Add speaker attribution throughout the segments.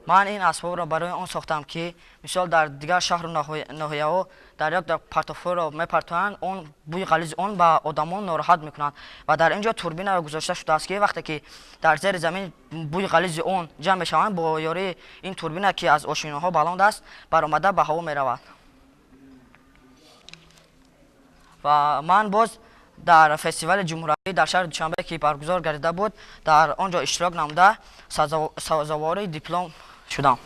Speaker 1: Ман ин асбобро барои он сохтам, ки мисол дар дигар шаҳру ноҳияҳо дар як партовҳоро мепартоянд, он бӯи ғализи он ба одамон нороҳат мекунад ва дар ин ҷо турбина гузошта шудааст, ки вақте ки дар зери замин бӯи ғализи он ҷамъ мешаванд, бо ёрии ин турбина, ки аз ошиноҳо баланд аст, баромада ба ҳаво меравад. Ва ман боз дар фестивали ҷумҳуриявӣ дар шаҳри Душанбе, ки баргузор гардида буд, дар он ҷо иштирок намуда сазовори диплом шудам.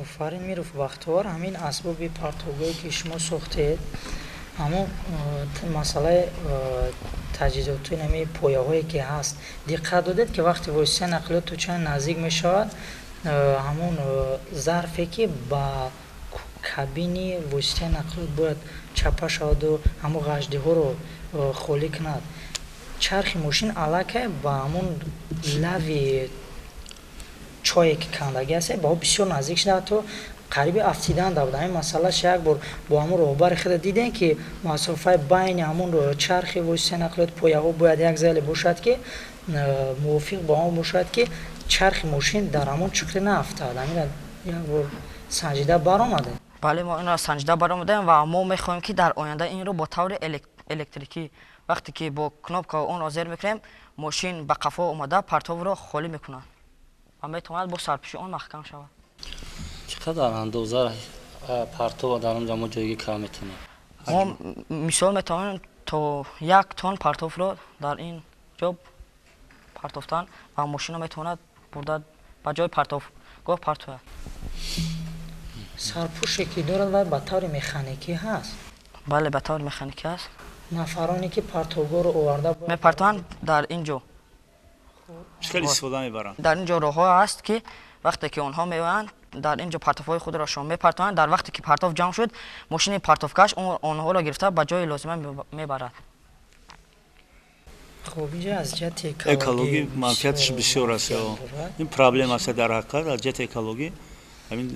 Speaker 2: Офарин, Миров Бахтовар. Ҳамин асбоби партовгоҳе, ки шумо сохтед, ҳамон масъалаи таҷҳизоти ҳамин пояҳое ки ҳаст, диққат додед, ки вақте воситаи нақлиёт то чанд наздик мешавад, ҳамон зарфе, ки ба кабини воситаи нақлиёт бояд чапа шаваду ҳамон ғаждиҳоро холӣ кунад, чархи мошин аллакай ба ҳамон лави чое, ки кандагӣ аст, ба ӯ бисёр наздик шуда, ҳатто қариби афтидан да буд. Ҳамин масъалаш як бор бо ҳамон роҳбари худа дидем, ки масофаи байни ҳамон чархи воситаи нақлиёт пояҳо бояд як зеле бошад, ки мувофиқ бо он бошад, ки чархи мошин дар ҳамон чуқрӣ наафтад. Ҳамина як бор санҷида баромадем?
Speaker 1: Бале, мо инро санҷида баромадем ва мо мехоҳем, ки дар оянда инро бо таври электрикӣ, вақте ки бо кнопка онро зер мекунем, мошин ба қафо омада партовро холӣ мекунад ва метавонад бо сарпӯши он маҳкам шавад.
Speaker 3: Чӣ қадар андоза партова дар он ҷо мо ҷойгир карда метавонем?
Speaker 1: Мо мисол метавонем то 1 тонн партовро дар ин ҷо партофтан ва мошинро метавонад бурда ба ҷои партовгоҳ партояд.
Speaker 2: Сарпӯше, ки дорад, вай ба таври механикӣ ҳаст?
Speaker 1: Бале, ба таври механикӣ аст.
Speaker 2: Нафароне, ки партовгоҳро оварда
Speaker 1: мепартоянд, дар ин ҷо
Speaker 4: чӣ хел истифода мебаранд?
Speaker 1: Дар ин ҷо роҳҳо аст, ки вақте ки онҳо меоянд, дар ин ҷо партовҳои худро шон мепартоянд. Дар вақте ки партов ҷамъ шуд, мошини партовкаш онҳоро гирифта ба ҷои лозима мебарад.
Speaker 2: Хуб, инҷо аз ҷиҳати
Speaker 4: экологӣ манфиаташ бисёр аст. Ин проблема аст дар ҳақиқат. Аз ҷиҳати экологӣ ҳамин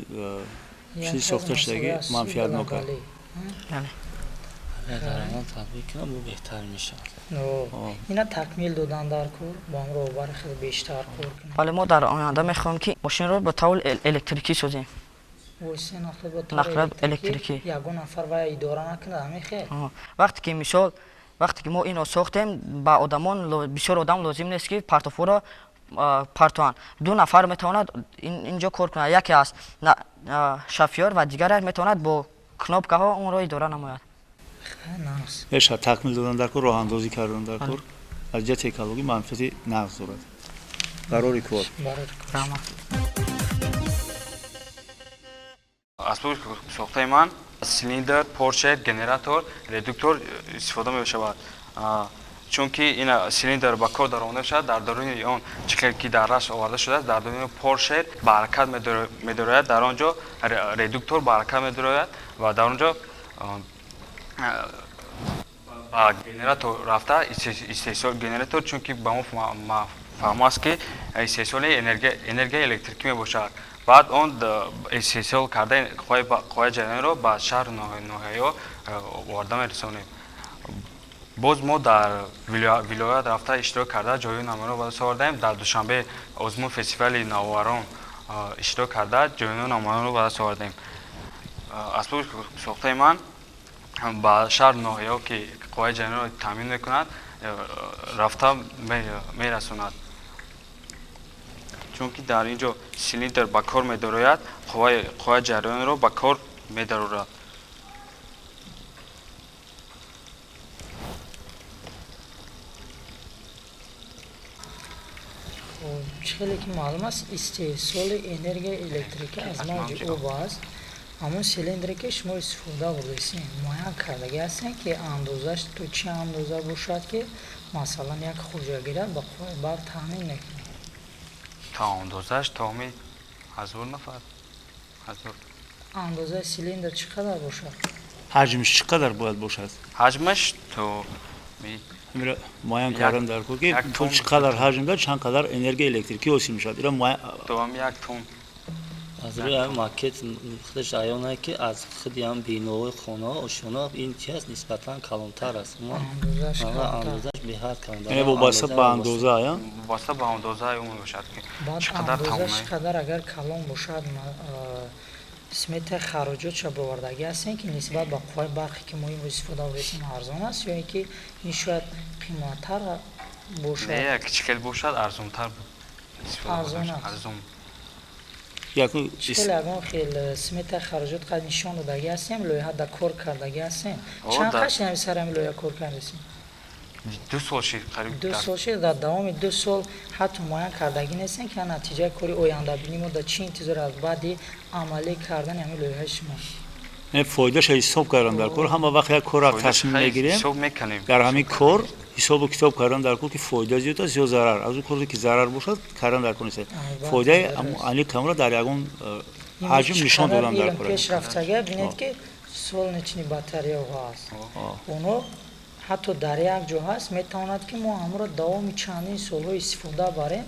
Speaker 4: чизи сохта шудагӣ манфиатнок аст.
Speaker 3: Агар он татбиқ кунам, бу беҳтар мешавад.
Speaker 2: Ина такмил додан дар кор, бо ҳам роҳбари хел бештар кор кунем.
Speaker 1: Бале, мо дар оянда мехоҳем, ки мошинро ба таври электрикӣ созем.
Speaker 2: Воситаи нақлиёт бо
Speaker 1: нақлиёт электрикӣ.
Speaker 2: Ягон нафар вая идора накунад, ҳамин хел.
Speaker 1: Вақте ки, мисол, вақте ки мо инро сохтем, ба одамон бисёр одам лозим нест, ки партовҳоро партоянд. Ду нафар метавонад ин ҷо кор кунад, яке аз шофёр ва дигараш метавонад бо кнопкаҳо онро идора намояд.
Speaker 4: Мешавад такмил додан дар кор, роҳандозӣ кардан дар кор. Аз ҷиҳати экологӣ манфиати нағз дорад. Барори кор.
Speaker 5: Асбоби сохтаи ман цилиндр, поршень, генератор, редуктор истифода мешавад. Чунки ин цилиндр ба кор даромада мешавад, дар даруни он чӣ хел ки дар расм оварда шудааст, дар даруни поршень ба ҳаракат медарояд, дар он ҷо редуктор ба ҳаракат медарояд ва дар он ҷо ба генератор рафта истеҳсол генератор, чунки ба мо фаҳмо аст, ки истеҳсоли энергияи электрикӣ мебошад. Баъд он истеҳсол кардаи қувваи ҷараёнро ба шаҳру ноҳияҳо оварда мерасонем. Боз мо дар вилоят рафта иштирок карда, ҷойҳои намоёнро ба даст овардаем. Дар Душанбе озмун фестивали навоварон иштирок карда, ҷойҳои намоёнро ба даст овардаем. Асбоби сохтаи ман ба шаҳру ноҳияҳо, ки қувваи ҷараёнро таъмин мекунад, рафта мерасонад, чунки дар ин ҷо цилиндр ба кор медарояд, қувваи ҷараёнро ба кор медарорад.
Speaker 2: Чӣ хеле ки маълум аст, истеҳсоли энергияи электрикӣ аз мавҷи об аст. Ҳамон цилиндре, ки шумо истифода бурдасен, муайян кардагӣ ҳастем, ки андозаш то чӣ андоза бошад, ки масалан як хоҷагира ба қувваи барқ таъмин мекунад?
Speaker 5: То андозаш то 1000 нафар, 1000.
Speaker 2: Андозаи цилиндр чӣ қадар бошад?
Speaker 4: Ҳаҷмаш чӣ қадар бояд бошад?
Speaker 5: Ҳаҷмаш то
Speaker 4: муайян кардан дар кор, ки то чӣ қадар ҳаҷм дорад, чанд қадар энергияи электрикӣ ҳосил мешавад. Ира
Speaker 5: то 1 тонн.
Speaker 3: Аз рӯи макет худаш аён ки аз худи ҳам биноҳои хонаҳо, ошёнаҳо ин чи аст, нисбатан калонтар аст. Андозаш беҳад калон.
Speaker 4: Яъне вобаста ба андоза, я?
Speaker 5: Вобаста ба андозаи ӯ мебошад, ки
Speaker 2: чӣ қадар андозаш қадар агар калон бошад, сметаи хароҷотша бовардагӣ ҳастем, ки нисбат ба қувваи барқе, ки мо имрӯз истифода бурдем, арзон аст ё ин ки ин шояд қиматтар бошад?
Speaker 5: Не, чӣ хел бошад, арзонтар.
Speaker 2: Арзон аст.
Speaker 5: Арзон.
Speaker 2: Хеле ягон хел сметаи хароҷот қад нишон додагӣ ҳастем, лоиҳа да кор кардагӣ ҳастем? Чанд қашт ҳами сари ҳами лоиҳа кор кардасем?
Speaker 5: 2 сол шид қариб.
Speaker 2: 2 сол шид. Дар давоми 2 сол ҳатто муайян кардагӣ нестем, ки натиҷаи кори ояндабинӣ мо дар чӣ интизор аст баъди амалӣ кардани ҳамин лоиҳаи шумо?
Speaker 4: Фоидаша ҳисоб кардан дар кор. Ҳама вақт як корро тасмим мегирем, дар ҳамин кор ҳисобу китоб кардан дар кор, ки фоида зиёд аст ё зарар. Аз он коре, ки зарар бошад, кардан дар кор нест. Фоидаи аниқ камро дар ягон ҳаҷм нишон додан дар кор.
Speaker 2: Пешрафтага бинед, ки солнечный батареяҳо ҳаст, онҳо ҳатто дар як ҷо ҳаст, метавонад, ки мо ҳамро давоми чандин солҳо истифода барем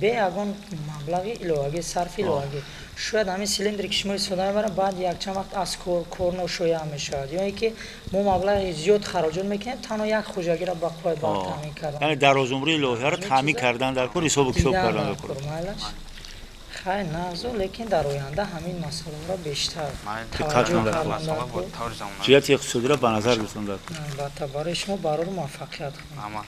Speaker 2: бе ягон маблағи иловагӣ, сарфи иловагӣ. Шояд ҳамин силиндре, ки шумо истифода мебаред, баъд якчанд вақт аз кор ношояъ мешавад ё ин ки мо маблағи зиёд хароҷот мекунем танҳо як хоҷагиро ба қувваи барқ таъмин кардан.
Speaker 4: Яъне дарозумрии лоиҳаро таъмин кардан дар кор, ҳисобу китоб кардан дар кор.
Speaker 2: Майлаш, хай, нағзу, лекин дар оянда ҳамин масъаларо бештар таваҷҷӯҳ кардан дар кор.
Speaker 4: Ҷиҳати иқтисодиро ба назар гирифтан дар кор.
Speaker 2: Албатта, барои шумо барори муваффақият.
Speaker 5: Амал.